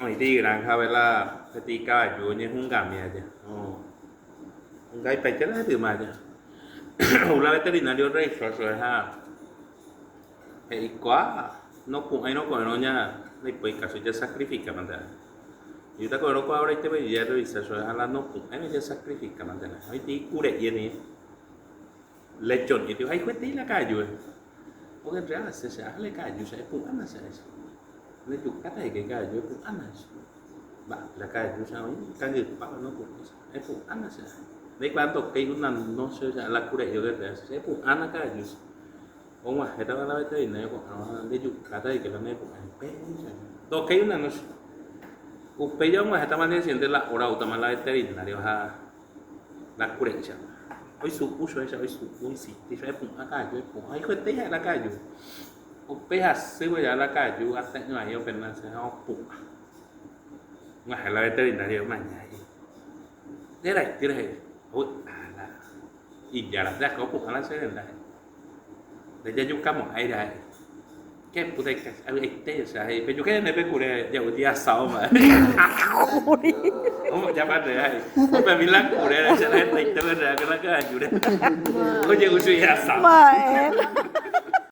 Oĩta igranja-pe la peteĩ kavaju oñehungami aja. Hungaipaite la hetyma aja. Ou la veterinario orrevisó chupe ha he'ikuaa nopu'ãirõ ko'ẽrõ ña ndaipói káso jasacrifica-mante ra'e. Oĩta ko'ẽrõ kua oraite jarrevisa chupe ha la nopu'ãirõ jasacrifica-mante ra'e. Oĩta ikure'i ni lechon'i ohayhuetei la ka'ajúre. Oguerreáva che che ále ka'aju che epu'ãna che ahecha. Rejukáta hikuái ka'aju epu'ãna che. Mba'e la ka'aju che oĩ kangypáva nopu'ãi che. Epu'ãna che ahecha. Ndaikuaa ndokéi una noche che la kure'i oguerrea che. Epu'ãna ka'aju che. Og̃uahẽtava la veterinario ko'ãva ndejukáta hikuái la nepu'ãi. Péicha. Ndokéi una noche. Upéi ja og̃uahẽtama al día siguiente la hora oútama la veterinario ha La kure'ícha. Oisu'u chuéicha, oisu'u isíticha, epu'ã ka'aju, epu'ã. Oikoetéi ha'e la ka'aju. Upéi hasývo jave la ka'aju ate'ỹ vai opena che ha opu'ã. Og̃uahẽ la veterinario omaña he'i, Nde raitýre he'i, ovy'a la ijára, nde akã opu'ã la che renda he'i. Ndajajukamo'ãi ra'e. Qué puta avy'aite che he'i, pejuka ñande pe kure ja'u ti asado mba'e. Omojápa nde he'i, opemi la kure che la hetaite pe re'a que la ka'ajúre. Oje'u chugui asado. Mba'e.